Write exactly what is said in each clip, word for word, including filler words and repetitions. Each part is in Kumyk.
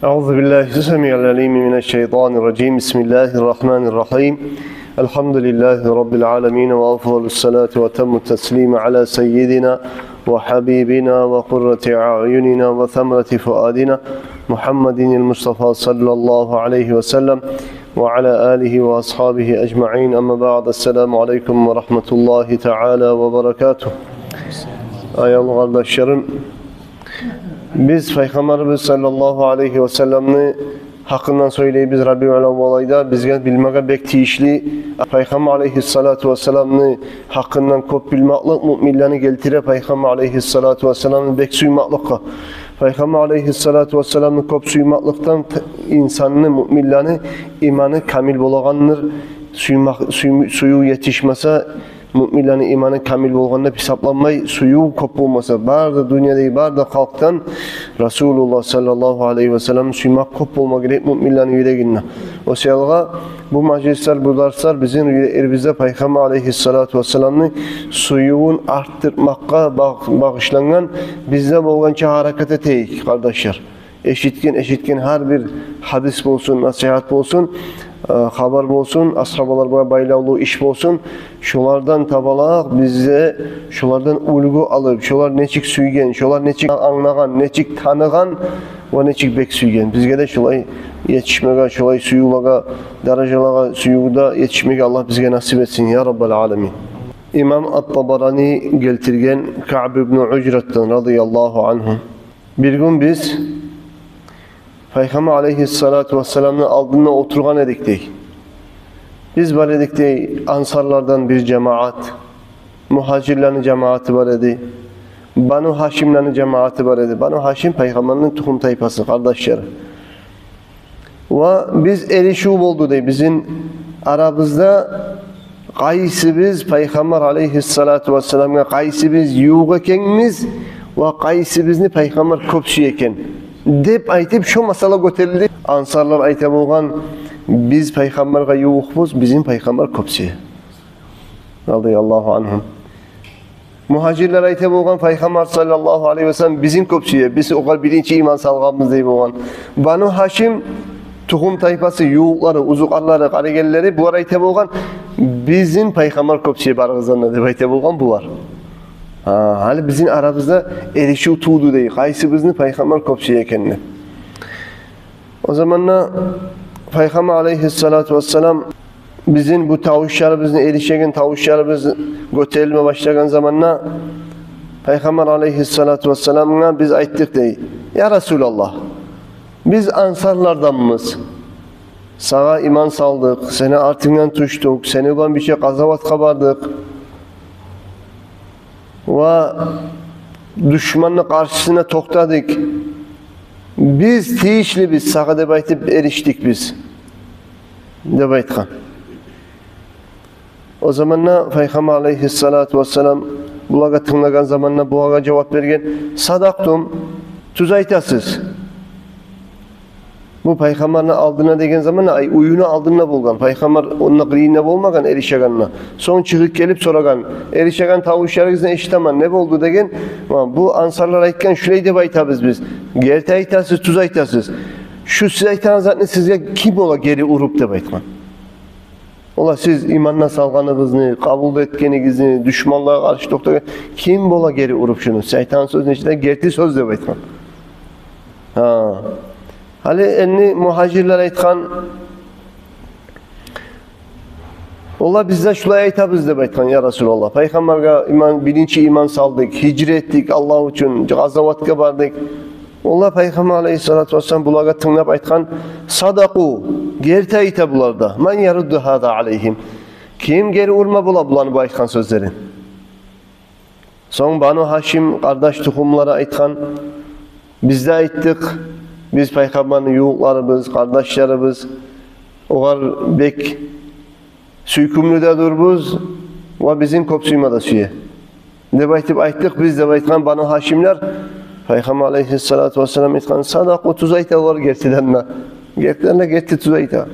أعوذ بالله السميع العليم من الشيطان الرجيم. بسم الله الرحمن الرحيم. الحمد لله رب العالمين، وأفضل الصلاة وأتم التسليم على سيدنا وحبيبنا وقرة أعيننا وثمرة فؤادنا محمد المصطفى صلى الله عليه وسلم وعلى آله وأصحابه أجمعين. أما بعد. السلام عليكم ورحمة الله تعالى وبركاته. Аявлу къардашларым, биз Пайхаммарыбыз саллаллагьу алайгьи ва салламны гьакъындан сёйлейбиз. Рабиул аввал айда бизге билмеге бек тийишли. Пайхаммар алайгьиссалату вассаламны гьакъындан кёп билмеклик муъминлени гелтире Пайхаммар алайгьиссалату вассаламны бек сюймекликге. Пайхаммар алайгьиссалату вассаламны кёп сюймекликден т-, инсанны, муъминлени иманы камил болагъандыр. Сюймек, сюймю-, сююв етишмесе, муъминлени иманы камил болгъан деп гьисапланмай, сююв кёп болмаса, бары да дюньядагъы бары да халкъдан Расулуллагь саллаллагьу алайгьи ва саллам сюймек кёп болма герек муъминлени юрегинде. О саялгъа бу мажлислер, бу дарслар бизин юреклерибизде Пайхаммар алайгьиссалату вассаламны сюювюн арттыртмакъгъа багъ-, багъышлангъан. Биз де болгъанча гьаракат этейик, къардашлар. Эшитген, эшитген гьар бир гьадис болсун, насигьат болсун, э, хабар болсун, асгьабалар булан байлавлу иш болсун, шолардан табалакъ, биз де шолардан уьлгю алып, шолар нечик сюйген, шолар нечик англагъан, нечик таныгъан ва нечик бек сюйген. Бизге де шолай етишмеге, шолай сюювлеге, даражалагъа, сюювде етишмеге Аллагь бизге насип этсин, я Раббал аламин. Имам ат-Табарани гелтирген Каъб ибну Ужратдан, радияллагьу ангьу. Бир гюн биз Пайхаммар алайгьиссалату вассаламны алдында олтургъан эдик, дей. Биз бар эдик, дей, ансарлардан бир жамагьат, мугьажирлени жамагьаты бар эди, Бану Гьашимлени жамагьаты бар эди. Бану Гьашим Пайхаммарны тухум-тайпасы, къардашлары. Ва биз эришив болду, дей, бизин арабызда, къайсыбыз Пайхаммар алайгьиссалату вассаламгъа къайсыбыз ювукъ экенбиз ва къайсыбызны Пайхаммар кёп сюе экен деп айтып, шо масъала гётерилди. Ансарлар айта болгъан: «Биз Пайхаммаргъа ювукъбуз, бизин Пайхаммар кёп сюе». Радияллагьу ангьум. Мугьажирлер айта болгъан: «Пайхаммар саллаллагьу алайгьи ва саллам бизин кёп сюе, биз огъар биринчи иман салгъанбыз», – дей болгъан. Бану Гьашим тухум-тайпасы, ювукълары, узукъарлары, къарагенлери, булар айта болгъан: «Бизин Пайхаммар кёп сюе барыгъыздан да», – деп айта болгъан булар. Гьа, гьали бизин арабызда эришив тувду, дей, къайсыбызны Пайхаммар кёп сюе экенни. О заманда Пайхаммар алайгьиссалату вассалам бизин бу тавушларыбызны, эришеген тавушларыбыз гётерилме башлагъан заманда Пайхаммар алайгьиссалату вассаламгъа биз айтдыкъ, дей: «Я Расулаллагь, биз ансарларданбыз. Сагъа иман салдыкъ, сени артынгдан тюшдюк, сени булан бирче къазаватгъа бардыкъ ва душманны къаршысына токътадыкъ. Биз тийишлибиз сагъа деп айтып эришдик биз», – деп айтгъан. О заманда Пайхаммар алайгьиссалату вассалам булагъа тынглагъан заманда булагъа жавап берген: «Садакътум, тюз айтасыз». Бу Пайхаммарны алдына деген заманда, ай, уьюню алдында болгъан. Пайхаммар онда къырыйында болмагъан эришегенде. Сонг чыгъып гелип сорагъан: «Эришеген тавушларыгъызны эшитемен, не болду?» – деген. «Ва бу ансарлар айтгъан, шулай деп айтабыз биз». «Герти айтасыз, тюз айтасыз. Шу сиз айтагъан затны сизге ким бола гери уруп?» – деп айтгъан. «Ола сиз иманына салгъаныгъызны, къабул этгенигизни, душманлагъа къаршы токътагъан, ким бола гери уруп шуну? Сиз айтагъан сёз нечик де герти сёз», – деп айтгъан. Гьа. Гьали энни мугьажирлер айтгъан: «Ола биз де шулай айтабыз, – деп айтгъан, – я Расулаллагь. Пайхаммаргъа иман, биринчи иман салдыкъ, гьижра этдик Аллагь учун, къазаватгъа бардыкъ». Ола Пайхаммар алайгьиссалату вассалам булагъа тынглап айтгъан: «Садакъу, герти айта булар да. Ман ярудду гьаза алайгьим». Ким гери урма бола буланы бу айтгъан сёзлерин? Сонг Бану Гьашим къардаш тухумлары айтгъан: «Биз де айтдыкъ, биз Пайхаммарны ювукъларыбыз, къардашларыбыз, огъар бек сюйкюмлю де дюрбюз ва бизин кёп сюйме де сюе деп айтып айтдыкъ биз», – деп айтгъан Бану Гьашимлер. Пайхаммар алайгьиссалату вассалам айтгъан: «Садакъу, тюз айта олар гертиден де. Гертиден де герти, тюз айта».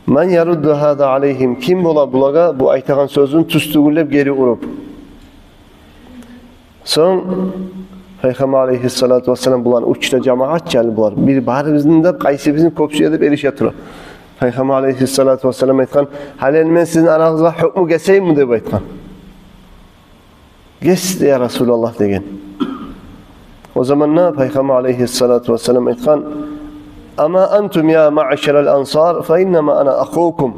«Ман ярудду гьаза алайгьим, ким бола булагъа бу айтагъан сёзюн тюз тюгюл деп гери уруп?» Сонг Пайхаммар алейгьиссалату вассалам булан уьч де жамагъат чы булар. Бир барыбызны да, къайсыбызны кёп сюе деп эрише тура. Пайхаммар алейгьиссалату вассалам айтгъан: «Гьали мен сизин арагъызгъа гьукму гесейимми?» – деп айтгъан. «Гес, я Расулаллагь», – деген. О заманда Пайхаммар алейгьиссалату вассалам айтгъан: «Амма антум, я маъшарал ансар, фа иннама ана ахукум».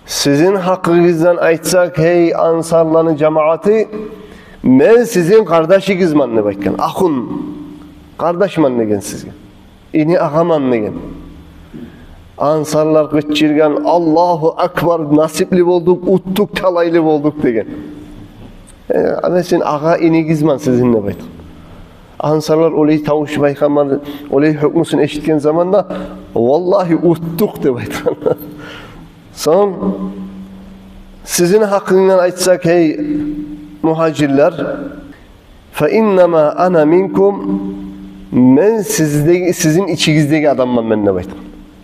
Сизин гьакъыгъыздан айтсакъ, гьей ансарланы жамагъаты, мен сизин къардашыгъызман деп айтгъан. Ахун, къардашман деген сизге. Ини агъаман деген. Ансарлар къычыргъан: «Аллагьу акбар, насипли болдукъ, утдукъ, талайлы болдукъ», – деген. «Э, ана сен, агъа-инигизман сизин», – деп айтгъан. Ансарлар олай тавуш, Пайхаммар олай гьукмусун эшитген заманда: «Валлагьи, утдукъ», – деп айтгъан. Сонг: «Сизин гьакъыгъыздан айтсакъ, гьей мугьажирлер, фа иннама ана минкум, мен сиздеги, сизин ичигиздеги адамман мен», – деп айтгъан.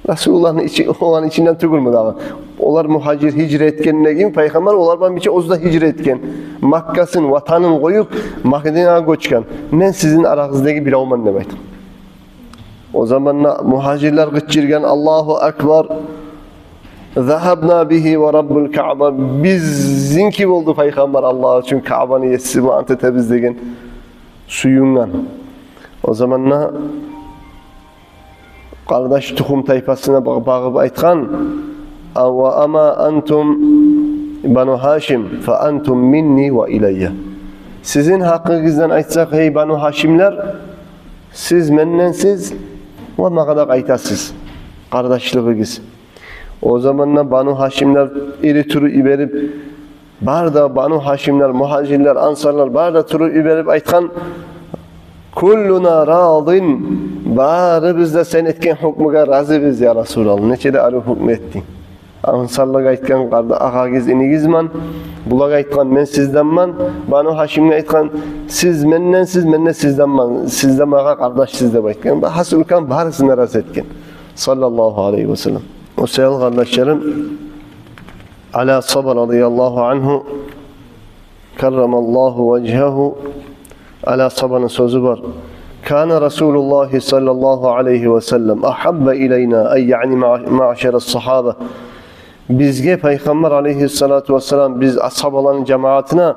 Расулуллагьны ичи, оланы ичинден тюгюлмю дагъы? Олар мугьажир, гьижра этгенден гийин Пайхаммар олар булан бирче оьзю де гьижра этген. Маккасын, ватанын къоюп, Мадинагъа гёчген. «Мен сизин арагъыздагъы биревмен», – деп айтгъан. О заманда мугьажирлер къычыргъан: «Аллагьу акбар! Загьабна бигьи ва раббул Каъба! Бизинки болду Пайхаммар, Аллагь учун Каъбаны еси, бу ант этебиз», – деген сююнген. О заманда къардаш тухум-тайпасына ба-, багъып айтгъан: «А ва амма антум Бану Гьашим, фа антум минни ва илайя». Сизин гьакъыгъыздан айтсакъ, гьей Бану Гьашимлер, сиз менденсиз ва магъа да къайтасыз къардашлыгъыгъыз. О заманда Бану Гьашимлер ири туруп йиберип, бары да Бану Гьашимлер, мугьажирлер, ансарлар бары да туруп йиберип айтгъан: «Куллуна радин, барыбыз да сен этген гьукмугъа разибиз, я Расулаллагь. Нече де арив гьукму этдинг». Ансарлагъа айтгъан: «Къарда-, агъагъыз, инигизман». Булагъа айтгъан: «Мен сизденмен». Бану Гьашимге айтгъан: «Сиз менденсиз, мен де сизденмен. Сиз де магъа къардашсыз», – деп айтгъан. Гьасили калам, барысын да рази этген. Саллаллагьу алайгьи ва саллам. О саялы, къардашларым, Али асгьаба радияллагьу ангьу, каррамаллагьу важгьагьу, Али асгьабаны сёзю бар: «Кана Расулуллагьи саллаллагьу алайгьи ва саллам агьабба илайна», ай, яъни ма-, маъшара асгьаба. Бизге Пайхаммар алайгьиссалату вассалам, биз асгьабаланы жамагъатына,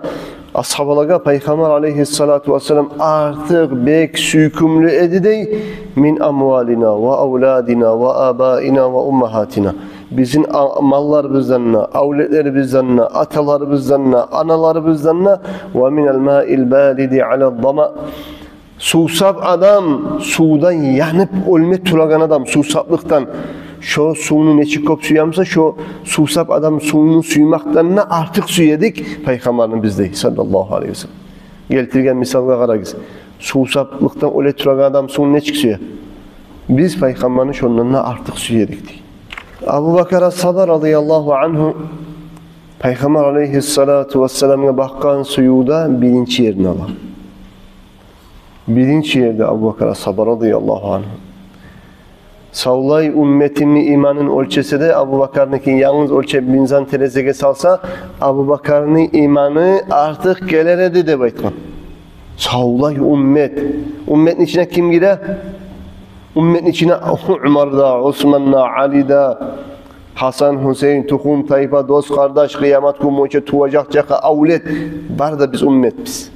асгьабалагъа Пайхаммар алайгьиссалату вассалам артыкъ бек сюйкюмлю эди дей, «мин амвалина ва авладина ва абаина ва уммагьатина». Бизин а-, малларыбыздан да, авлетлерибизден де, аталарыбыздан да, аналарыбыздан да, «ва минал маил бариди ала зама». Сувсап адам, сувдан янып оьлме турагъан адам, сувсаплыкъдан, шо сувну нечик кёп сюе буса, шо сувсап адам сувну сюймекден де артыкъ сюе эдик Пайхаммарны биз дей, саллаллагьу алайгьи ва саллам. Гелтирген мисалгъа къарагъыз. Сувсаплыкъдан оьле турагъан адам сувну нечик сюе? Биз Пайхаммарны шондан да артыкъ сюе эдик дей. Абубакар асгьаба радияллагьу ангьу Пайхаммар алайгьиссалату вассаламгъа бакъгъан сюювде биринчи ерни ала. Биринчи ерде Абубакар асгьаба радияллагьу ангьу. Савлай умметимни иманын оьлчесе де, Абубакарныкин янгыз оьлчеп мизан терезеге салса, Абубакарны иманы артыкъ гелер эди деп айтгъан. Савлай уммет. Умметни ичине ким гире? Умметни ичине Умар да, Усман да, Али да, Гьасан, Гьусейн, тухум-тайпа, дос-къардаш, къыямат гюн боюнча туважакъ чакъы авлет, бары да биз умметбиз.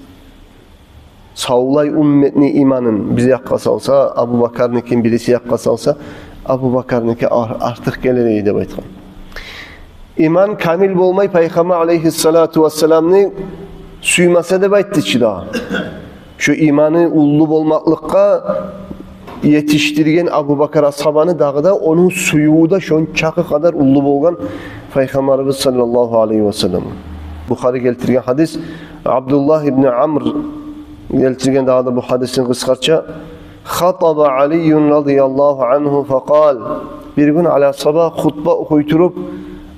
Савлай умметни иманын биз якъгъа салса, Абубакарныкин бириси якъгъа салса, Абубакарныки ар-, артыкъ гелер эди деп айтгъан. Иман камил болмай Пайхаммар алайгьиссалату вассаламны сюймесе деп айтды чы дагъы. Шо иманы уллу болмакълыкъгъа етишдирген Абубакар асгьабаны дагъы да ону сюювю де шончакъы къадар уллу болгъан Пайхаммарыбыз саллаллагьу алайгьи ва саллам. Бухари гелтирген гьадис, Абдуллагь ибн Амр гелтирген дагъы да бу гьадисни къысгъача. Хатаба Алийюн радияллагьу ангьу факъал. Бир гюн Али асгьаба хутба охуй туруп,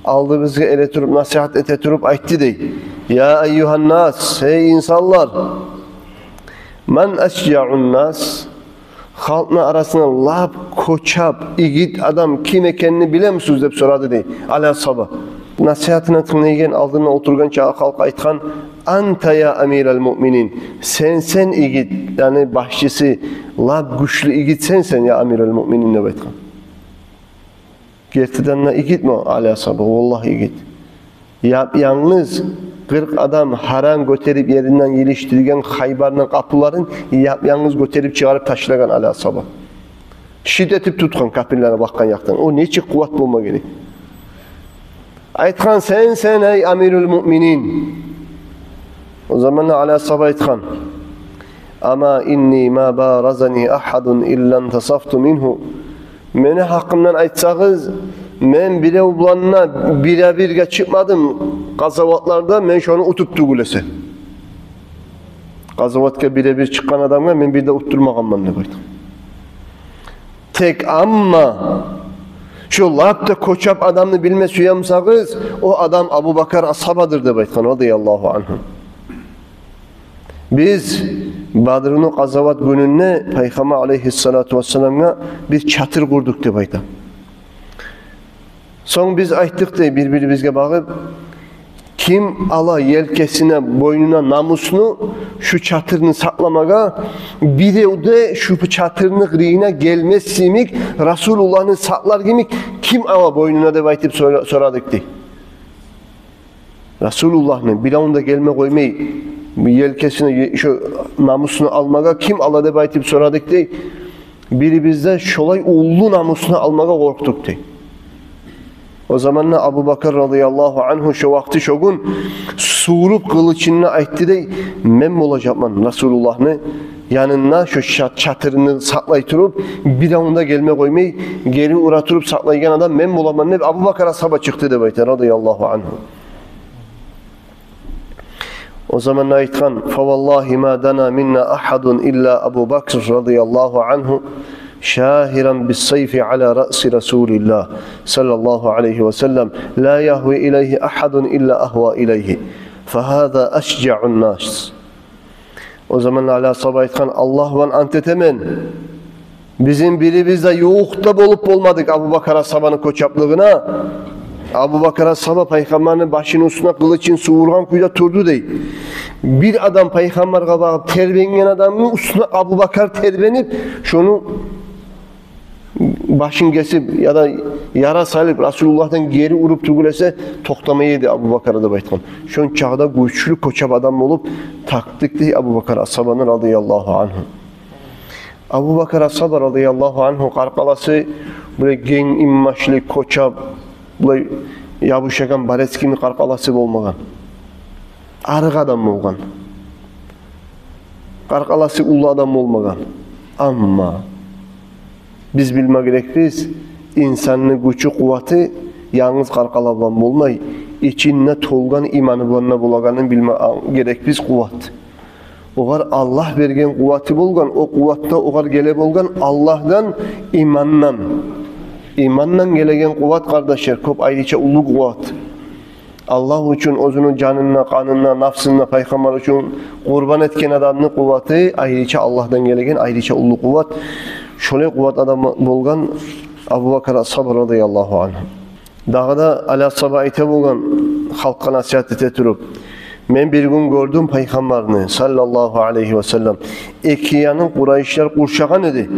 алдыбызгъа эре туруп, насигьат эте туруп айтды дей: «Я айюгьаннас, гьей инсанлар! Ман ашжаъун нас? Халкъны арасында лап къоччакъ, игит адам ким экенни билемисиз?» – деп сорады дей Али асгьаба. Насигьатына тынглайгъан, алдында олтургъан чакъы халкъ айтгъан: «Анта я амирал муъминин». Сен, сен игит, яни башчысы, лап гючлю игит сен, сен, я амирал муъминин, деп айтгъан. Гертиден де игитми о Али асгьаба? Валлагь, игит. Яп-янгыз къыркъ адам гьаран гётерип, еринден йылышдыргъан Хайбарны къапуларын яп-янгыз гётерип чыгъарып ташлагъан Али асгьаба. Шит этип тутгъан капирлени бакъгъан якъдан. О нечик къуват болма герек? Айтгъан: «Сен, сен, эй амирул муъминин». О заманда Али асгьаба айтгъан: «Ама инни ма баразани агьадун илла интасафту мингьу». Мени гьакъымдан айтсагъыз, мен бирев булан да бире-бирге чыкъмадым къазаватларда, мен шону утуп тюгюл эсе. Къазаватгъа бире-бир чыкъгъан адамгъа мен бир де утдурмагъанман, деп айтгъан. Тек амма шо лап да кёчап адамны билме сюе бусагъыз, о адам Абубакар асгьабадыр, деп айтгъан, радияллагьу ангьу. Биз Бадрну къазават гюнюнде Пайхаммар алейгьиссалату вассаламгъа бир чатыр къурдукъ, деп айта. Сонг биз айтдыкъ дей, бир-бирибизге багъып: «Ким ала елкесине, бойнуна намусну шу чатырны сакъламагъа, бирев де шу чатырны къырыйына гелмес йимик, Расулуллагьны сакълар йимик, ким ала бойнуна?» — деп айтып сора-, сорадыкъ дей. Расулуллагьны биревню де гелме къоймай, елкесине е-, шо намусну алмагъа ким ала деп айтып сорадыкъ дей. Бирибиз де шолай уллу намусну алмагъа къоркъдукъ дей. О заманда Абубакар радияллагьу ангьу шо вакъти, шо гюн сувуруп къылычын да, айтды дей: «Мен болажакъман Расулуллагьны янында, шо ша-, чатырны сакълай туруп, биревню де гелме къоймай, гери ура туруп сакълайгъан адам мен боламан», — деп Абубакар асгьаба чыкъды деп айта, радияллагьу ангьу. О заманда айтгъан: «Фаваллагьи ма дана минна агьадун илла Абу Бакр радияллагьу ангьу шагьиран биссайфи ала раъси Расулиллагь саллаллагьу алайгьи ва саллам, ла ягьви илайгьи агьадун илла агьва илайгьи. Фагьаза ашжаъун нас». О заманда Али асгьаба айтгъан: «Аллагь булан ант этемен, бизин бирибиз де ювукъ да болуп болмадыкъ Абубакар асгьабаны кёчаплыгъына». Абубакар асгьаба Пайхаммарны башыны уьстюне къылычын сувургъан кюйде турду дей. Бир адам Пайхаммаргъа багъып тербенген адамны уьстюне Абубакар тербенип, шону башын гесип яда яра салып, Расулуллагьдан гери уруп тюгюл эсе, токътамай эди Абубакар деп айтгъан. Шончакъы да гючлю кёчап адам болуп тартдыкъ дей Абубакар асгьабаны радияллагьу ангьу. Абубакар асгьаба радияллагьу ангьу къаркъарасы булай генг иммачлы, кёчап, булай ябушагъан борец кими къаркъарасы болмагъан. Арыкъ адам болгъан. Къаркъарасы уллу адам болмагъан. Амма биз билме герекбиз, инсанны гючю, къуваты янгыз къаркъара булан болмай, ичинде толгъан иманы булан да болагъанын билме герекбиз. Къуват огъар Аллагь берген къуваты болгъан, о къуват да огъар геле болгъан Аллагьдан, имандан. Имандан гелеген къуват, къардашлар, кёп айрыча уллу къуват. Аллагь учун оьзюню жанын да, къанын да, нафсын да Пайхаммар учун къурбан этген адамны къуваты айрыча Аллагьдан гелеген айрыча уллу къуват. Шолай къуват адам болгъан Абубакар асгьаб радияллагьу ангьу. Дагъы да Али асгьаба айта болгъан, халкъгъа насигьат эте туруп: «Мен бир гюн гёрдюм Пайхаммарны, саллаллагьу алайгьи ва саллам, эки янын къурайшлар къуршагъан эди.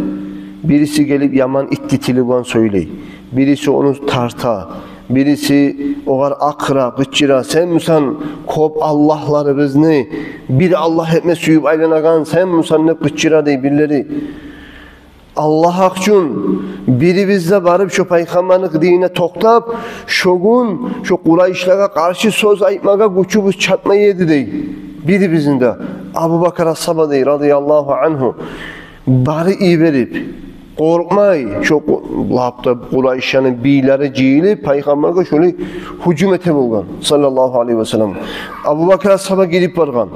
Бириси гелип яман итти тили булан сёйлей, бириси ону тарта, бириси огъар акъыра, къычыра: „Сен мусан кёп аллагьларыбызны бир аллагь этме сююп айланагъан, сен мусан“, – деп къычыра дей бирлери. Аллагь гьакъ учун, бирибиз де барып шо Пайхаммарны къырыйына токътап, шо гюн шо къурайшлагъа къаршы сёз айтмагъа гючюбюз чатмай эди, – дей, – бирибизни де“. Абубакар асгьаба, дей, радияллагьу ангьу, бары йиберип, къоркъмай, шо къу-, лап да къурайшланы бийлери жыйылып, Пайхаммаргъа шолай гьужум эте болгъан, саллаллагьу алайгьи ва саллам. Абубакар асгьаба гирип баргъан,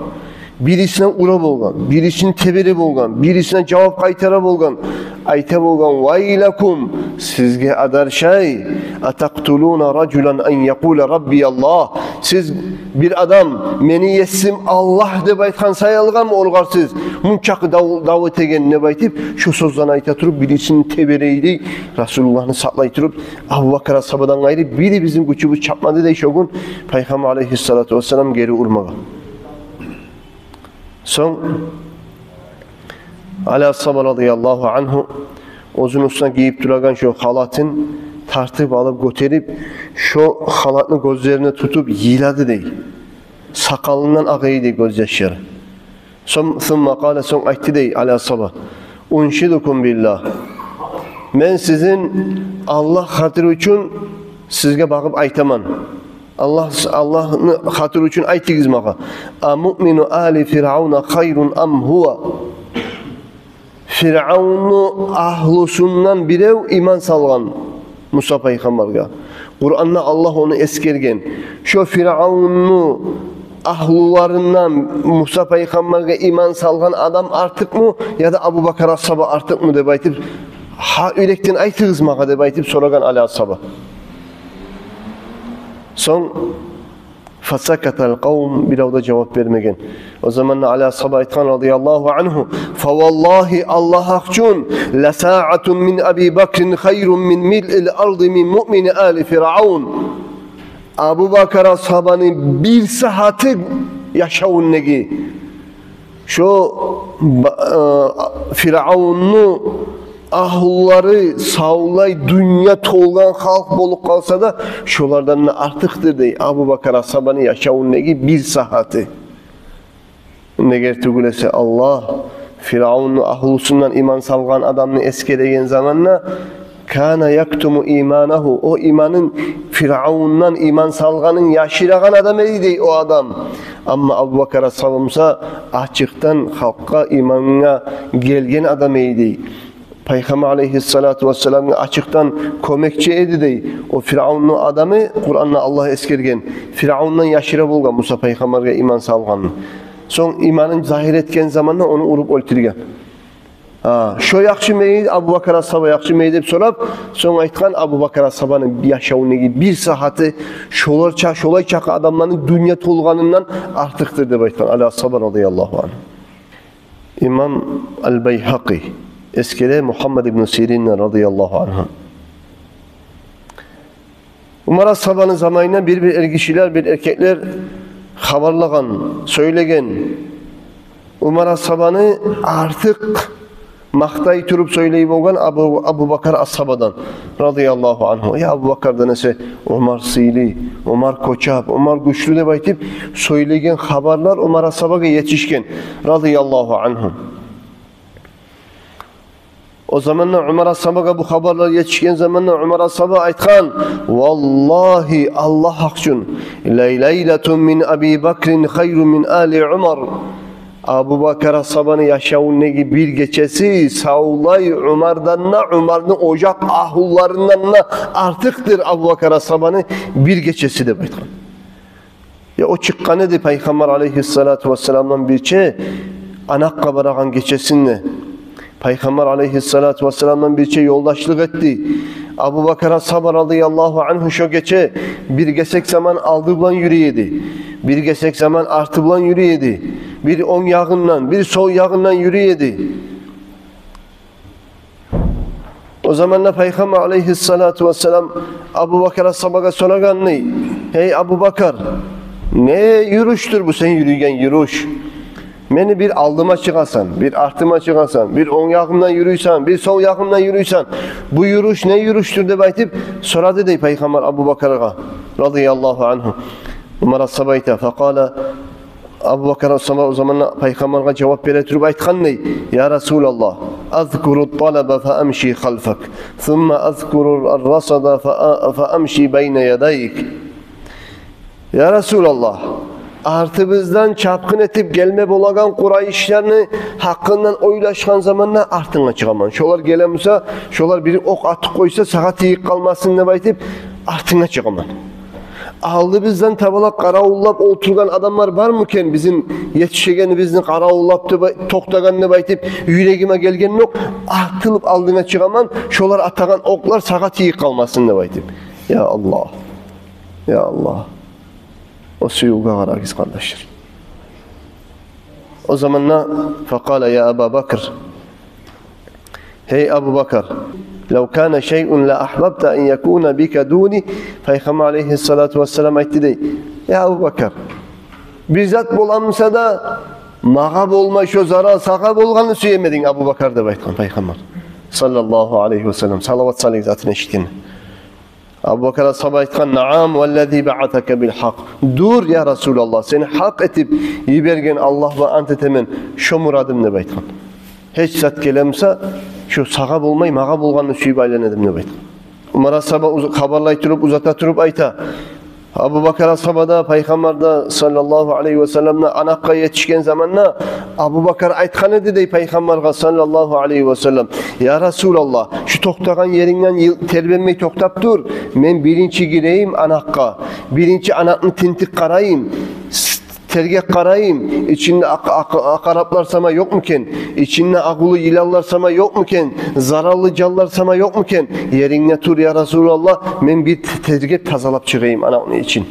бирисине ура болгъан, бирисин тебере болгъан, бирисине жавап къайтара болгъан. Айта болгъан: «Вайлакум, сизге адаршай, атакътулуна ражулан ан якъула Рабби Аллагь? Сиз бир адам, мени есим Аллагь деп айтгъан саялгъамы олгъар сиз мунчакъы дав, дав этеген?» – деп айтып, шо сёзлени айта туруп, бирисин теберей, дей, Расулуллагьны сакълай туруп, Абубакар асгьабадан къайры бирибизни гючюбюз чатмады, дей, шо гюн Пайхаммар алайгьиссалату вассалам гери урмагъа. Сонг Али асгьаба радияллагьу ангьу оьзюню уьстюне гийип турагъан шо халатын тартып алып, гётерип, шо халатны гёзлерине тутуп йылады дей. Сакъалындан агъа эди гёзьяшлары. Сонг, сумма къала, сонг айтды дей Али асгьаба: «Уншидукум биллагь. Мен сизин Аллагь хатири учун сизге багъып айтаман. Аллагь, Аллагьны хатири учун айтыгъыз магъа. А муъмину али Фиръавна хайрун ам гьува?» Фиръавну агьлусундан бирев иман салгъан Муса пайхаммаргъа. Къуранда Аллагь ону эсгерген. Шо Фиръавну агьлуларындан Муса пайхаммаргъа иман салгъан адам артыкъмы, яда Абубакар асгьаба артыкъмы деп айтып, гьа, юрекден айтыгъыз магъа деп айтып сорагъан Али асгьаба. Сонг фасакатал къавм, бирев де жавап бермеген. О заманда Али асгьаба айтгъан радияллагьу ангьу: «Фаваллагьи, Аллагь гьакъ учун, ласаатун мин Аби Бакрин хайрун мин милъил арзи мин муъмини али Фиръавн». Абубакар асгьабаны бир сагьаты яшавундагъы шо ба-, э, Фиръавнну агьлулары савлай дюнья толгъан халкъ болуп къалса да, шолардан да артыкъдыр дей Абубакар асгьабаны яшавундагъы бир сагьаты. Неге тюгюл эсе Аллагь Фиръавнну агьлусундан иман салгъан адамны эсгереген заманда, кана яктуму иманагьу, о иманын, Фиръавндан иман салгъанын яшырагъан адам эди дей о адам. Амма Абубакар асгьабы буса ачыкъдан халкъгъа имангъа гелген адам эди дей. Пайхаммар алайгьиссалату вассаламгъа ачыкъдан кёмекчи эди дей. О Фиръавнну адамы, Къуранда Аллагь эсгерген, Фиръавндан яшыра болгъан Муса пайхаммаргъа иман салгъанын. Сонг иманын загьир этген заманда ону уруп оьлтюрген. А, шо яхшымы эди, Абубакар асгьаба яхшымы эди деп сорап, сонг айтгъан: Абубакар асгьабаны яшавундагъы бир сагьаты шолар ча-, шолай чакъы адамланы дюнья толгъанындан артыкъдыр деп айтгъан Али асгьаба радияллагьу ангьу. Имам Ал-Байгьакъи эсгере Мугьаммад ибну Сирин радияллагьу ангьу. Умар асгьабаны заманына бир-бир эргишилер, бир эркеклер хабарлагъан, сёйлеген. Умар асгьабаны артыкъ макътай туруп сёйлей болгъан Абу, Абубакар асгьабадан радияллагьу ангьу. Я Абубакардан эсе Умар сыйлы, Умар къоччакъ, Умар гючлю деп айтып сёйлеген хабарлар Умар асгьабагъа етишген радияллагьу ангьу. О заманда Умар асгьабагъа бу хабарлар етишген заманда Умар асгьаба айтгъан: «Валлагьи, Аллагь гьакъ учун, ла лайлатун мин Аби Бакрин хайрун мин али Умар». Абубакар асгьабаны яшавундагъы бир гечеси савлай Умардан да, Умарны ожакъ агьлуларындан да артыкъдыр Абубакар асгьабаны бир гечеси деп айтгъан. Я о чыкъгъан эди Пайхаммар алайгьиссалату вассаламдан бирче анакъгъа барагъан гечесинде. Пайхаммар алайгьиссалату вассаламдан бирче ёлдашлыкъ этди. Абубакар асгьаба радияллагьу ангьу шо гече бир гесек заман алды булан юрюй эди, бир гесек заман арты булан юрюй эди, бир онг ягъындан, бир сол ягъындан юрюй эди. О заманда Пайхаммар алайгьиссалату вассалам Абубакар асгьабагъа сорагъан дей: «Гьей Абубакар, не юрюшдюр бу сен юрюйген юрюш? Мени бир алдыма чыгъасан, бир артыма чыгъасан, бир онг ягъымдан юрюйсен, бир сол ягъымдан юрюйсен. Бу юрюш не юрюшдюр?» — деп айтып сорады дей Пайхаммар Абубакаргъа радияллагьу ангьу. Умар асгьаба айта: «Факъала», Абубакар асгьаба о заманда Пайхаммаргъа жавап бере туруп айтгъан дей: «Я Расулаллагь, азкуру талаба фа амши халфак, сумма азкуру расада фа, фа амши байна ядайк». «Я Расулаллагь, артыбыздан чапгъын этип гелме болагъан къурайышланы гьакъындан ойлашгъан заманда артынга чыгъаман. Шолар геле буса, шолар бир окъ атып къойса, сагъа тийип къалмасын деп айтып, артынга чыгъаман. Алдыбыздан табалап къаравуллап олтургъан адамлар бармы экен, бизин етишегенибизни къаравуллап деп, токътагъан деп айтып, юрегиме гелген ёкъ, атылып алдынга чыгъаман, шолар атагъан окълар сагъа тийип къалмасын деп айтып». Я Аллагь, я Аллагь. О сюювге къарагъыз, къардашлар. О заманда факъала: «Я Аба Бакр, гьей Абубакар, лав кана шайъун ла ахбабта ан якуна бика дуни». Пайхаммар алайгьиссалату вассалам айтды дей: «Я Абубакар, бир зат бола буса да, «Магъа болмай шо зарал, сагъа болгъанны сюемединг, Абубакар», — деп айтгъан Пайхаммар саллаллагьу алайгьи васаллам. Салават салыгъыз атын эшитгенде. Абубакар асгьаба айтгъан: «Наам, валлази баасака бил гьакъ». «Дюр, я Расулаллагь, сени гьакъ этип йиберген Аллагь булан ант этемен, шо мурадым», — деп айтгъан. «Гьеч зат геле буса, шо сагъа болмай, магъа болгъанны сююп айлана эдим», — деп айтгъан. Умар асгьаба уз-, хабарлай туруп, узата туруп айта: Абубакар асгьаба да, Пайхаммар да саллаллагьу алайгьи васаллам да анакъгъа етишген заманда, Абубакар айтгъан эди дей Пайхаммаргъа саллаллагьу алайгьи васаллам: «Я Расулаллагь, шу токътагъан ерингден йыл-, тербенмей токътап тур, мен биринчи гирейим анакъгъа, биринчи анакъны тинтип къарайым, с-, тергеп къарайым, ичинде акъ-, акъ-, акъараплар сама ёкъму экен, ичинде агъулу йыланлар сама ёкъму экен, зараллы жанлар сама ёкъму экен? Ерингде тур, я Расулаллагь, мен бир т-, тергеп, тазалап чыгъайым анакъны ичин».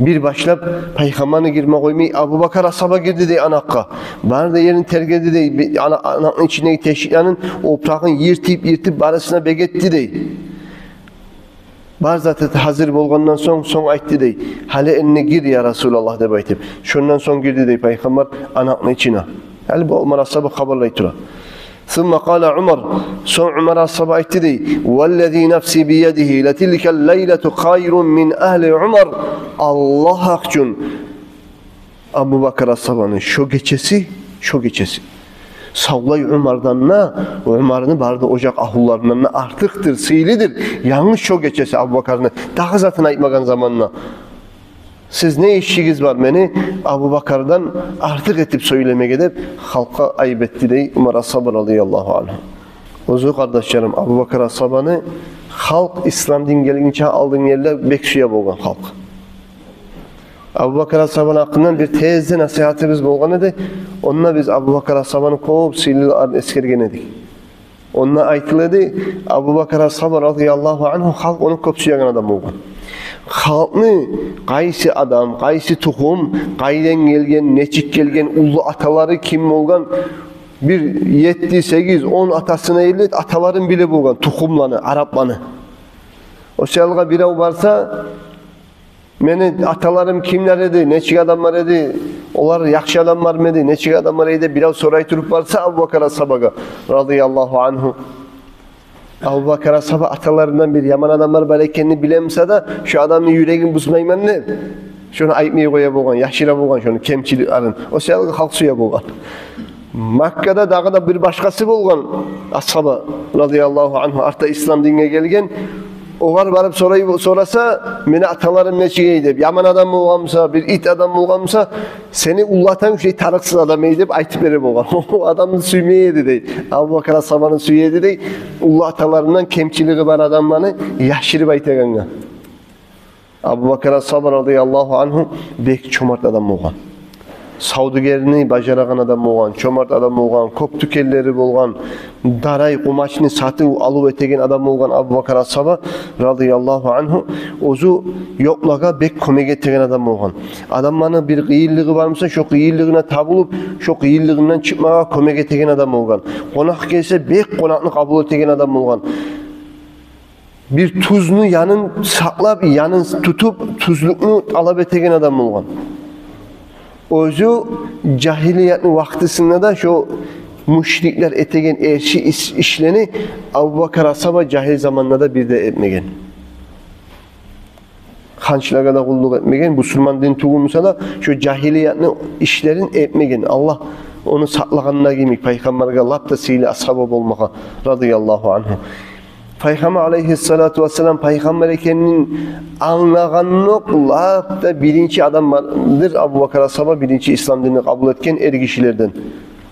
Бир башлап Пайхаммарны гирме къоймай, Абубакар асгьаба гирди дей анакъгъа. Бары да ерин тергеди дей, бе-, ана-, анакъны ичиндеги тешиклерин, опурагъын йыртып-йыртып, барысын да бегетди дей. Бар заты гьазир болгъандан сонг, сонг айтды дей: «Гьали энни гир, я Расулаллагь», — деп айтып. Шондан сонг гирди дей Пайхаммар анакъны ичине. Гьали бу Умар асгьаба хабарлай тура. Сумма къала Умар. Сонг Умар асгьаба айтды дей: «Валлази нафси биядигьи, латилкал лайлату хайрун мин агьли Умар». Аллагь гьакъ учун, Абубакар асгьабаны шо гечеси, шо гечеси савлай Умардан да, Умарны бары да ожакъ агьлуларындан да артыкъдыр, сыйлыдыр. Янгыз шо гечеси Абубакарны, дагъы затын айтмагъан заманда. «Сиз не ишигиз бар мени Абубакардан артыкъ этип сёйлемеге?» — деп, халкъгъа айып этди дей Умар асгьаба радияллагьу ангьу. Оьзю, къардашларым, Абубакар асгьабаны халкъ ислам дин гелгинче алдын гелде бек сюе болгъан халкъ. Абубакар асгьабаны гьакъындан бир тезде насигьатыбыз болгъан эди. Онда биз Абубакар асгьабаны кёп сыйлыларын эсгерген эдик. Онда айтыла эди, Абубакар асгьаба радияллагьу ангьу, халкъ ону кёп сюеген адам болгъан. Халкъны къайсы адам, къайсы тухум, къайдан гелген, нечик гелген, уллу аталары ким болгъан, бир етти, сегиз, он атасына ерли аталарын биле болгъан, тухумланы, арапланы. О саялгъа бирев барса, «Мени аталарым кимлер эди, нечик адамлар эди, олар яхшы адамлармы эди, нечик адамлар эди?» — деп бирев сорай туруп барса Абубакар асгьабагъа радияллагьу ангьу, Абубакар асгьаба аталарындан бир яман адамлар бар экенин биле буса да, шо адамны юрегин бузмайман деп, шону айтмай къоя болгъан, яшыра болгъан шону кемчиликлерин. О саялгъа халкъ сюе болгъан. Маккада дагъы да бир башгъасы болгъан асгьаба радияллагьу ангьу, артда ислам динге гелген. Огъар барып сорай, сораса, «Мени аталарым нечик эди?» — деп, яман адам болгъан буса, бир ит адам болгъан буса, «Сени уллу атанг шей тарыкъсыз адам эди», — деп айтып бере болгъан. О адамны сюймей эди дей. Абубакар асгьабаны сюе эди дей, уллу аталарындан кемчилиги бар адамланы яшырып айтагъангъа. Абубакар асгьаба радияллагьу ангьу бек чомарт адам болгъан. Савдюгерни бажарагъан адам болгъан, чомарт адам болгъан, кёп тюкенлери болгъан, дарай, къумачны сатыв-алыв этеген адам болгъан Абубакар асгьаба радияллагьу ангьу. Оьзю ёкълагъа бек кёмек этеген адам болгъан. Адамланы бир къыйынлыгъы бар буса, шо къыйынлыгъына табулуп, шо къыйынлыгъындан чыкъмагъа кёмек этеген адам болгъан. Къонакъ гелсе, бек къонакъны къабул этеген адам болгъан. Бир тюзню янын сакълап, янын тутуп, тюзлюкню талап этеген адам болгъан. Оьзю жагьилиятны вакътисинде де шо мушриклер этеген эрши иш-, ишлени Абубакар асгьаба жагьил заманда да бир де этмеген. Ханчлагъа да къуллукъ этмеген, бусурман дин тюгюл буса да, шо жагьилиятны ишлерин этмеген. Аллагь ону сакълагъанда йимик, пайхаммаргъа лап да сыйлы асгьаба болмагъа, радияллагьу ангьу. Пайхаммар алайгьиссалату вассалам пайхаммар экенин англагъанокъ лап да биринчи адамдыр Абубакар асгьаба, биринчи ислам динни къабул этген эргишилерден.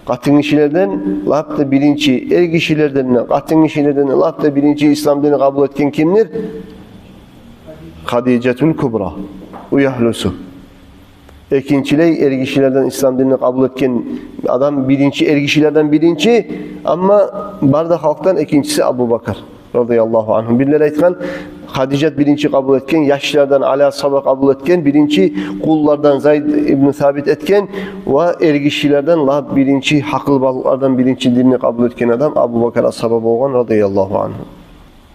Къатынгишилерден лап да биринчи, эргишилерден де, къатынгишилерден де лап да биринчи ислам динни къабул этген кимдир? Хадижатул Кубра, уьягьлюсю. Экинчилей эргишилерден ислам динни къабул этген адам биринчи, эргишилерден биринчи, амма бары да халкъдан экинчиси Абубакар, радияллагьу ангьу. Бирлер айтгъан, Хадижат биринчи къабул этген, яшлардан Али асгьаба къабул этген, биринчи къуллардан Зайд ибн Сабит этген, ва эргишилерден лап биринчи, гьакъылбалыкълардан биринчи динни къабул этген адам Абубакар асгьаба болгъан, радияллагьу ангьу.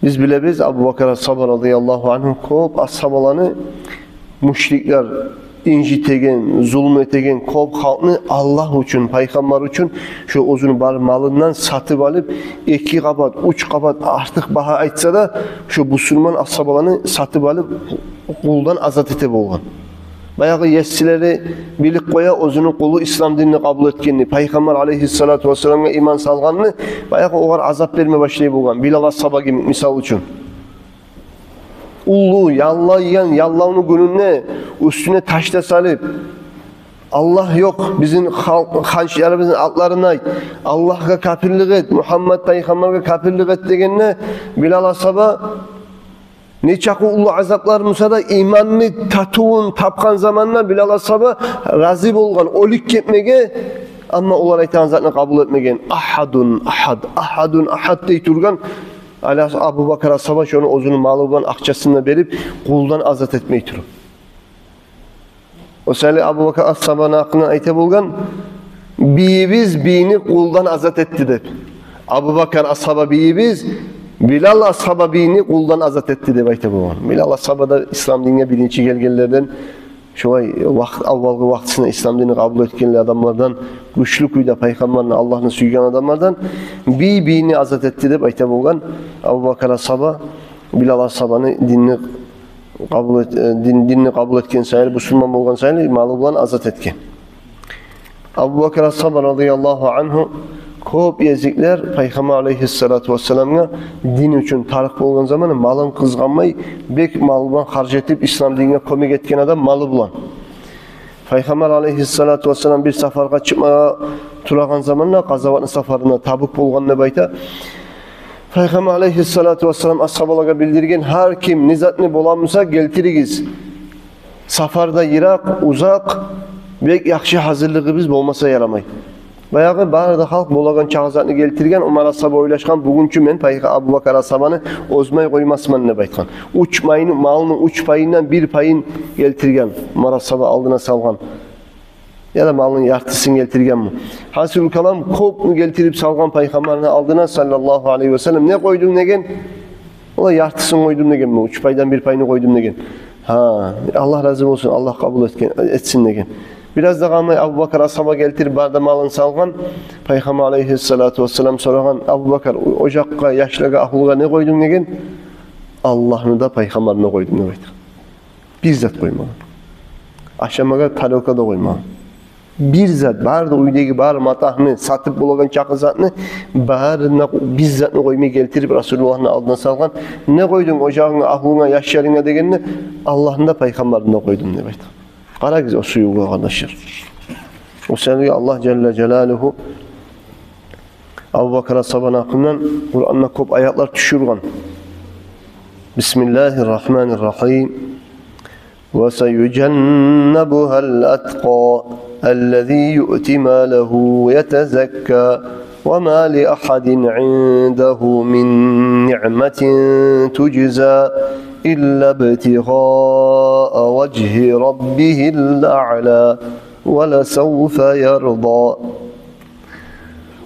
Биз билебиз, Абубакар асгьаба, радияллагьу ангьу, кёп асгьабаланы мушриклер инжитеген, зулму этеген кёп халкъны Аллагь учун, пайхаммар учун шо оьзюню бар малындан сатып алып, эки къабат, уьч къабат артыкъ багьа айтса да, шо бусурман асгьабаланы сатып алып, къулдан азат эте болгъан. Баягъы есилери билип къоя оьзюню къулу ислам динни къабул этгенни, пайхаммар алайгьиссалату вассаламгъа иман салгъанны, баягъы огъар азап берме башлай болгъан, Билал асгьаба йимик, мисал учун. Уллу яллайгъан яллавну гюнюнде уьстюне таш да салып: «Аллагь ёкъ, бизин хал-, ханчларыбызны атларын айт, Аллагьгъа капирлик эт, Мугьаммат пайхаммаргъа капирлик эт», – дегенде, Билал асгьаба, нечакъы уллу азаплар буса да, иманны татывун тапгъан заманда Билал асгьаба рази болгъан оьлюп гетмеге, амма олар айтагъан затны къабул этмеген. «Агьадун агьад, агьадун агьад», – дей тургъан. Али ас-, Абубакар асгьаба шону оьзюню малы булан, акъчасын да берип, къулдан азат этмей туруп. О саялы Абубакар асгьабаны гьакъындан айта болгъан: «Бийибиз бийни къулдан азат этди», – деп. Абубакар асгьаба бийибиз Билал асгьаба бийни къулдан азат этди деп айта болгъан. Билал асгьаба да ислам динге биринчи гелгенлерден, шолай вакът, аввалгъы вакътисинде ислам динни къабул этгенлер адамлардан, гючлю кюйде пайхаммарны, Аллагьны сюйген адамлардан. Бий бийни азат этди деп айта болгъан Абубакар асгьаба, Билал асгьабаны динни къабул эт-, э, дин, динни къабул этген саялы, бусурман болгъан саялы, малы булан азат этген. Абубакар асгьаба радияллагьу ангьу кёп гезиклер пайхаммар алайгьиссалату вассаламгъа дин учун тарыкъ болгъан заманы малын къызгъанмай, бек малы булан харж этип, ислам динге кёмек этген адам малы булан. Пайхаммар алайгьиссалату вассалам бир сапаргъа чыкъмагъа турагъан заманда, къазаватны сапарына, Табук болгъан деп айта, пайхаммар алайгьиссалату вассалам асгьабалагъа билдирген: «Гьар ким не затны бола буса, гелтиригиз. Сапар да йыракъ, узакъ, бек яхшы гьазирлигибиз болмаса ярамай». Баягъы бары да халкъ болагъан чакъы затны гелтирген. Умар асгьаба ойлашгъан: «Бугюн чю мен пайха-, Абубакар асгьабаны озмай къоймасман», – деп айтгъан. Уьч пайны, малыны уьч пайындан бир пайын гелтирген, Умар асгьаба алдына салгъан. Яда малыны яртысын гелтиргенми? Гьасили калам, кёпню гелтирип салгъан пайхаммарны алдына, саллаллагьу алайгьи ва саллам. «Не къойдунг?» – деген. Ола: «Яртысын къойдум», – дегенми, «уьч пайдан бир пайны къойдум», – деген. «Гьа, Аллагь рази болсун, Аллагь къабул этген, этсин», – деген. Бираз да къалмай Абубакар асгьаба гелтирип, бары да малын салгъан. Пайхаммар алайгьиссалату вассалам сорагъан: «Абубакар, о-, ожакъгъа, яшлагъа, агьлугъа не къойдунг?» – деген. «Аллагьны да, пайхаммарны да къойдум», – деп айтгъан. Бир зат къоймагъан. Ашамагъа тарелка да къоймагъан. Бир зат, бары да уьйдеги бар матагьны, сатып болагъан чакъы затны, барын да, бир затны къоймай гелтирип Расулуллагьны алдына салгъан. «Не къойдунг ожагъынга, агьлунга, яшларынга?» – дегенде, «Аллагьны да, пайхаммарны да къойдум», – деп айтгъан. Къарагъыз о сюювге, къардашлар. О саялы Аллагь жалла жалалугьу Абубакар асгьабаны гьакъындан Къуранда кёп аятлар тюшюрген. بسم الله الرحمن الرحيم. وسيجنبها الأتقى الذي يؤتي ماله يتزكى وما لأحد عنده من نعمة تجزى إلا ابتغاء وجه ربه الأعلى ولسوف يرضى.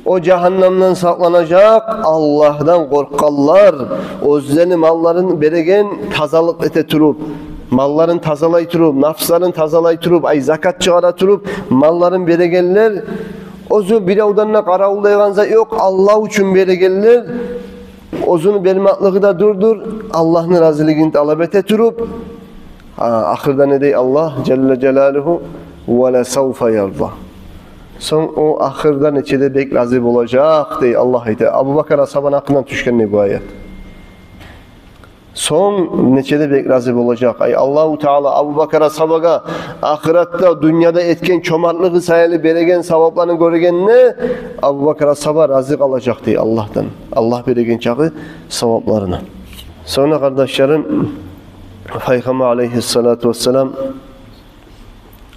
О жагьаннамдан сакъланажакъ Аллагьдан къоркъгъанлар, оьзлени малларын береген тазалыкъ эте туруп, малларын тазалай туруп, напсларын тазалай туруп, ай, закат чыгъара туруп, малларын берегенлер, оьзю биревден де къаравуллайгъан зат ёкъ, Аллагь учун берегенлер, оьзюню бермеклиги де дюрдюр, Аллагьны разилигин талап эте туруп, а, ахырда не дей Аллагь жалла жалалугьу? «ولسوف يرضى». Сонг о ахырда нече де бек рази болажакъ, дей Аллагь, айта. Абубакар асгьабаны гьакъындан тюшген не бу аят? Сонг нече де бек рази болажакъ. Ай, Аллагьу Таала Абубакар асгьабагъа ахыратда дюньяда этген чомартлыгъы саялы береген савапланы гёргенде, Абубакар асгьаба рази къалажакъ, дей, Аллагьдан, Аллагь береген чакъы савапларына. Сонг, къардашларым, Пайхаммар алайгьиссалату вассалам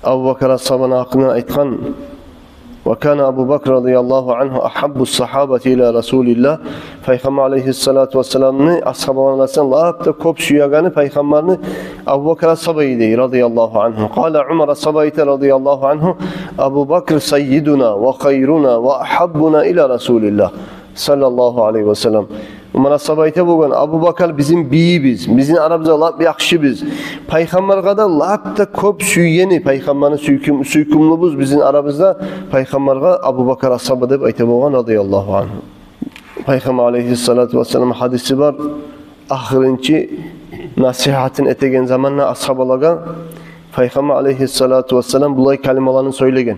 Абубакар асгьабаны гьакъындан айтгъан: «وكان أبو بكر رضي الله عنه أحب الصحابة إلى رسول الله». Пайхаммар алайгьиссалату вассаламны асгьабаларындан лап да кёп сюегени Пайхаммарны Абубакар асгьаба эди, радияллагьу ангьу. قال عمر, асгьаба айта, радияллагьу ангьу: «أبو بكر سيدنا وخيرنا وأحبنا إلى رسول الله». саллаллагьу алайгьи ва саллам. Умар асгьаба айта болгъан: «Абубакар бизин бийибиз, бизин арабызда лап яхшыбыз. Пайхаммаргъа да лап да кёп сюйгени, пайхаммарны сюйкюм-, сюйкюмлюбюз бизин арабызда пайхаммаргъа Абубакар асгьаба», — деп айта болгъан, радияллагьу ангьу. Пайхаммар алайгьиссалату вассалам гьадиси бар. Ахырынчы насигьатын этеген заманда асгьабалагъа Пайхаммар алайгьиссалату вассалам булай калималаны сёйлеген: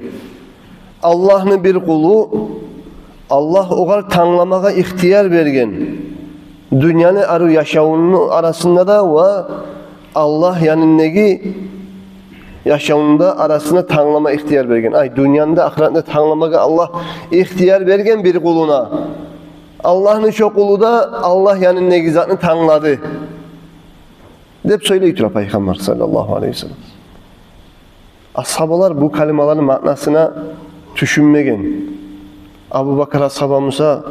«Аллагьны бир къулу, Аллагь огъар тангламагъа ихтияр берген дюньяны арив яшавуну арасында да ва Аллагь янындагъы яшавунда арасында танглама ихтияр берген. Ай, дюньяны да, ахыратны да тангламагъа Аллагь ихтияр берген бир къулуна. Аллагьны шо къулу да Аллагь янындагъы затны танглады», — деп сёйлей тура Пайхаммар саллаллагьу алайгьи ва саллам. Асгьабалар бу калималаны маънасына тюшюнмеген. Абубакар асгьаба буса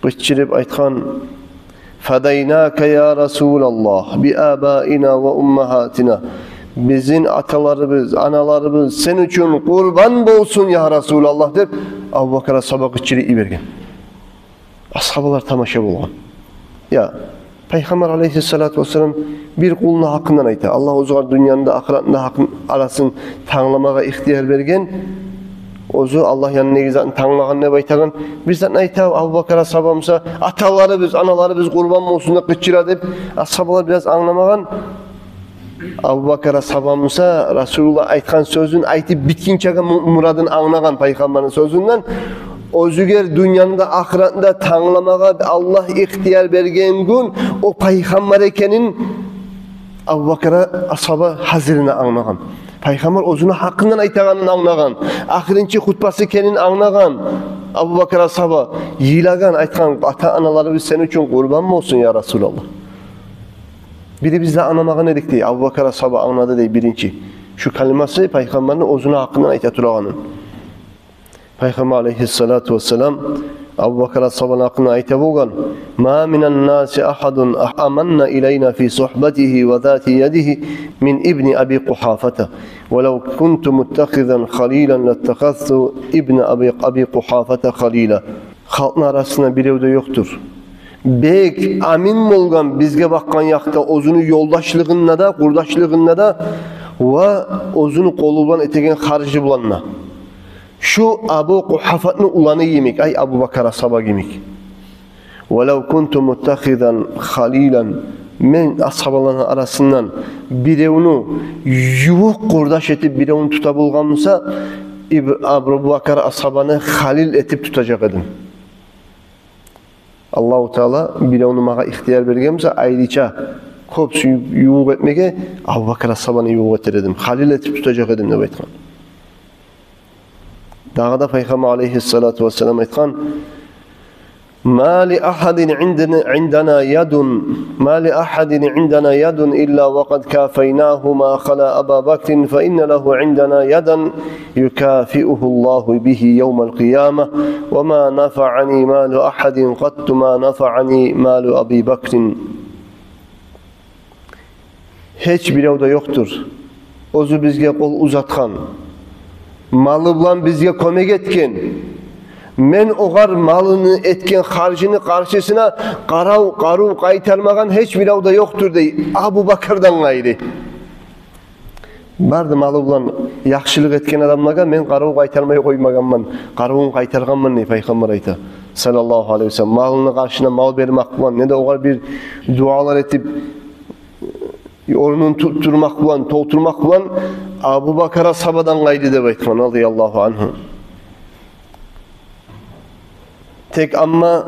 къычырып айтгъан: «Фадайнака, я Расулаллагь, би абаина ва уммагьатина». «Бизин аталарыбыз, аналарыбыз сен учун къурбан болсун, я Расулаллагь», — деп Абубакар асгьаба къычырып йиберген. Асгьабалар тамаша болгъан. Я, Пайхаммар алайгьиссалату вассалам бир къулну гьакъындан айта. Аллагь оьзюгер дюньяны да, ахыратны да гьакъын, арасын тангламагъа ихтияр берген. Оьзю Аллагь янындагъы затны танглагъан деп айтагъан. Бир затны айта, Абубакар асгьаба буса: «Аталарыбыз, аналарыбыз къурбан болсун», — деп къычыра деп, асгьабалар бираз англамагъан. Абубакар асгьаба буса Расулуллагь айтгъан сёзюн айтып битгинчеге му-, мурадын англагъан Пайхаммарны сёзюнден. Оьзюгер дюньяны да, ахыратны да тангламагъа Аллагь ихтияр берген гюн о Пайхаммар экенин Абубакар асгьаба гьазирине англагъан. Пайхаммар оьзюню гьакъындан айтагъанын англагъан. Ахырынчы хутбасы экенин англагъан. Абубакар асгьаба йылагъан, айтгъан: «Ата-аналарыбыз сен учун къурбан болсун, я Расулаллагь». Бирибиз де англамагъан эдик дей, Абубакар асгьаба англады дей биринчи. Шу калимасы Пайхаммарны оьзюню гьакъындан айта турагъанын. Пайхаммар алайгьиссалату вассалам Абубакар асгьабаны гьакъында айта болгъан: «Ма минан наси агьадун аманна илайна фи сугьбатигьи ва зати ядигьи мин ибни Аби Къугьафата. Ва лав кунту муттахизан халилан латтахазту ибна Аби, Аби Къугьафата халила». Халкъны арасында бирев де ёкъдур бек амин болгъан бизге бакъгъан якъда, оьзюню ёлдашлыгъында да, къурдашлыгъында да ва оьзюню къолу булан этеген харжы булан да. Шу Абу Къугьафатны уланы йимик, ай, Абубакар асгьаба йимик. «Ва лав кунту муттахизан халилан», мен асгьабаланы арасындан биревню ювукъ къурдаш этип, биревню тута болгъан буса, Иб-, Абубакар асгьабаны халил этип тутажакъ эдим. Аллагьу Таала биревню магъа ихтияр берген буса, айрыча кёп сююп ювукъ этмеге, Абубакар асгьабаны ювукъ этер эдим, халил этип тутажакъ эдим, деп айтгъан. Дагъы да Пайхаммар алайгьиссалату вассалам айтгъан: «Ма ли агьадин индана, индана ядун, ма ли агьадин индана ядун илла ва къад кафайнагьу ма хала Аба Бакрин, фа инна лагьу индана ядан юкафиугьу Аллагьу бигьи явмал къияма, ва ма нафаани малу агьадин къатту ма нафаани малу Аби Бакрин». Гьеч бирев де ёкъдур оьзю бизге къол узатгъан, малы булан бизге кёмек этген, мен огъар малыны этген харжыны къаршысына къарав, къарыв къайтармагъан гьеч бирев де ёкъдур, дей, Абубакардан къайры. Барды малы булан яхшылыкъ этген адамлагъа мен къарыв къайтармай къоймагъанман, къарывун къайтаргъанман, дей, Пайхаммар айта, саллаллагьу алайгьи ва саллам. Малыны къаршына мал бермек булан, не де огъар бир дуалар этип, орнун туттурмакъ булан, толтурмакъ булан Абубакар асгьабадан къайры, деп айтгъан, радияллагьу ангьу. Тек амма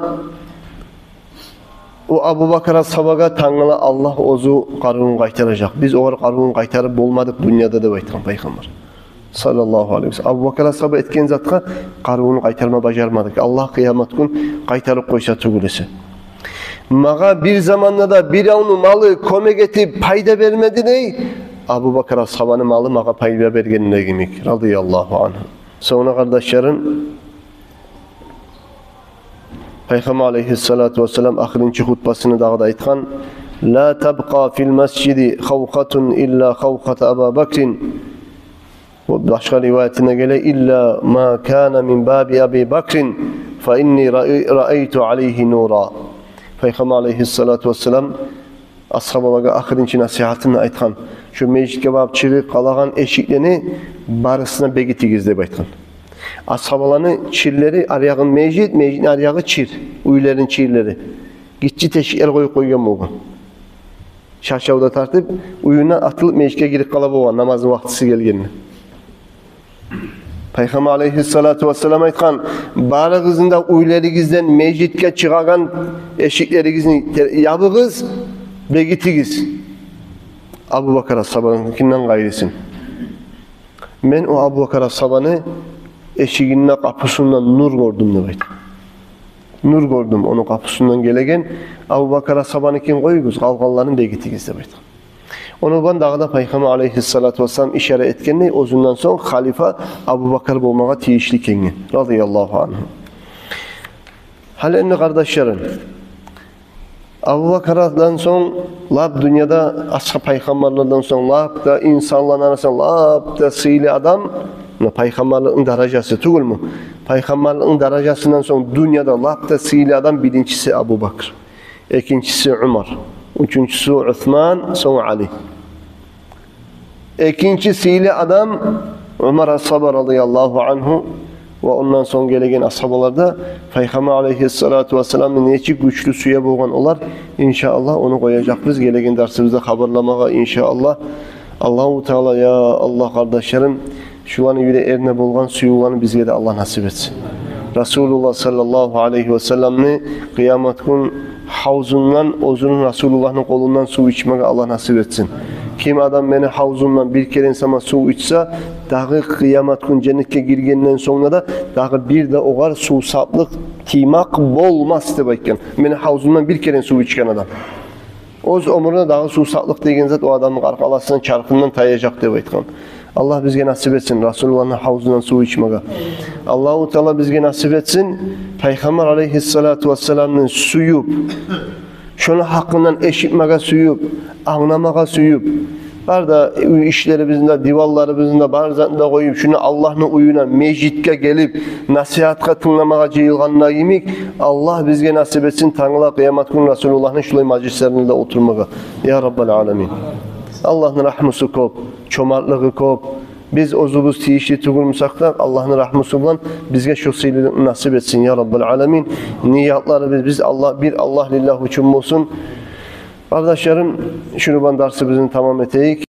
о Абубакар асгьабагъа тангала Аллагь оьзю къарывун къайтаражакъ. Биз огъар къарывун къайтарып болмадыкъ дюньяда, деп айтгъан Пайхаммар, саллаллагьу алайгьи ва саллам. Абубакар асгьаба этген затгъа къарывун къайтарма бажармадыкъ. Аллагь къыямат гюн къайтарып къойса тюгюл эсе. Магъа бир заманда да биревню малы кёмек этип пайда бермеди, дей, Абубакар асгьабаны малы магъа пайда бергенде йимик, радияллагьу ангьу. Сонг, къардашларым, Пайхаммар алайгьиссалату вассалам ахырынчы хутбасында дагъы да айтгъан: «Ла табкъа фил масжиди хавхатун илла хавхата Аба Бакрин». Башгъа риваятына геле: «Илла ма кана мин баби Аби Бакрин, فإني رأي-، رأيت عليه نورا. Пайхаммар алайгьиссалату вассалам асгьабалагъа ахырынчы насигьатын айтгъан: «Шо межитге барып чыгъып къалагъан эшиклени барысын да бегитигиз», – деп айтгъан. Асгьабаланы чирлери, аръягъы межит, межитни аръягъы чир, уьйлерини чирлери. Гиччи тешиклер къоюп къойгъан болгъан. Шашав да тартып, уьюнден атылып межитге гирип къала болгъан, намазны вакътиси гелгенде. Пайхаммар алайгьиссалату вассалам айтгъан: «Барыгъызны да уьйлеригизден межитге чыгъагъан эшиклеригизни те-, ябыгъыз, бегитигиз». Абубакар асгьабаныкинден къайрысын. «Мен о Абубакар асгьабаны эшигинде, къапусунда нур гёрдюм», – деп айта. «Нур гёрдюм ону къапусундан гелеген. Абубакар асгьабаныкин къоюгъуз, къалгъанларын бегитигиз», – деп айта. Ону булан дагъы да Пайхаммар алайгьиссалату вассалам ишара этгендей, оьзюнден сонг халифа Абубакар болмагъа тийишли экенге, радияллагьу ангьу. Гьали энни, къардашларым, Абубакардан сонг лап дюньяда асгьа-, пайхаммарлардан сонг лап да инсанланы арасында лап да сыйлы адам, муна пайхаммарлыкъны даражасы тюгюлмю? Пайхаммарлыкъны даражасындан сонг дюньяда лап да сыйлы адам биринчиси Абубакр, экинчиси Умар, уьчюнчюсю Усман, сонг Али. Экинчи сыйлы адам Умар асгьаба, радияллагьу ангьу, ва ондан сонг гелеген асгьабалар да Пайхаммар алайгьиссалату вассаламны нечик гючлю сюе болгъан олар. Иншааллагь, ону къояжакъбыз гелеген дарсыбызда хабарламагъа, иншааллагь. Аллагьу Таала, я Аллагь, къардашларым, шуланы юреклеринде болгъан сюювланы бизге де Аллагь насип этсин. Расулуллагь саллаллагьу алайгьи васалламны къыямат гюн гьавзундан оьзюню, Расулуллагьны къолундан сув ичмеге Аллагь насип этсин. Ким адам мени гьавзумдан бир керен сама сув ичсе, дагъы къыямат гюн женнетге гиргенден сонг да, дагъы бир де огъар сувсаплыкъ тиймек болмас деп айтгъан. Мени гьавзумдан бир керен сув ичген адам. Оьз оьмюрюнде дагъы сувсаплыкъ деген зат о адамны къаркъарасындан, чархындан таяжакъ деп айтгъан. Аллагь бизге насип этсин Расулуллагьны гьавзундан сув ичмеге. Аллагьу Таала бизге насип этсин Пайхаммар алайгьиссалату вассаламны сююп, шону гьакъындан эшитмеге сююп, англамагъа сююп, бары да уьй ишлерибизни де, диванларыбызны да, бары затны да къоюп, шуну Аллагьны уьюне, межитге гелип, насигьатгъа тынгламагъа жыйылгъанда йимик, Аллагь бизге насип этсин тангала къыямат гюн Расулуллагьны шулай мажлислеринде де олтурмагъа. Я Раббал аламин. Аллагьны рагьмусу кёп, чомартлыгъы кёп. Биз оьзюбюз тийишли тюгюл бусакъ да, Аллагьны рагьмусу булан бизге шо сыйлылыкъны насип этсин, я Раббал аламин. Ниятларыбыз биз Аллагь, бир Аллагь лиллагь учун болсун. Къардашларым, шуну булан дарсыбызны тамам этейик.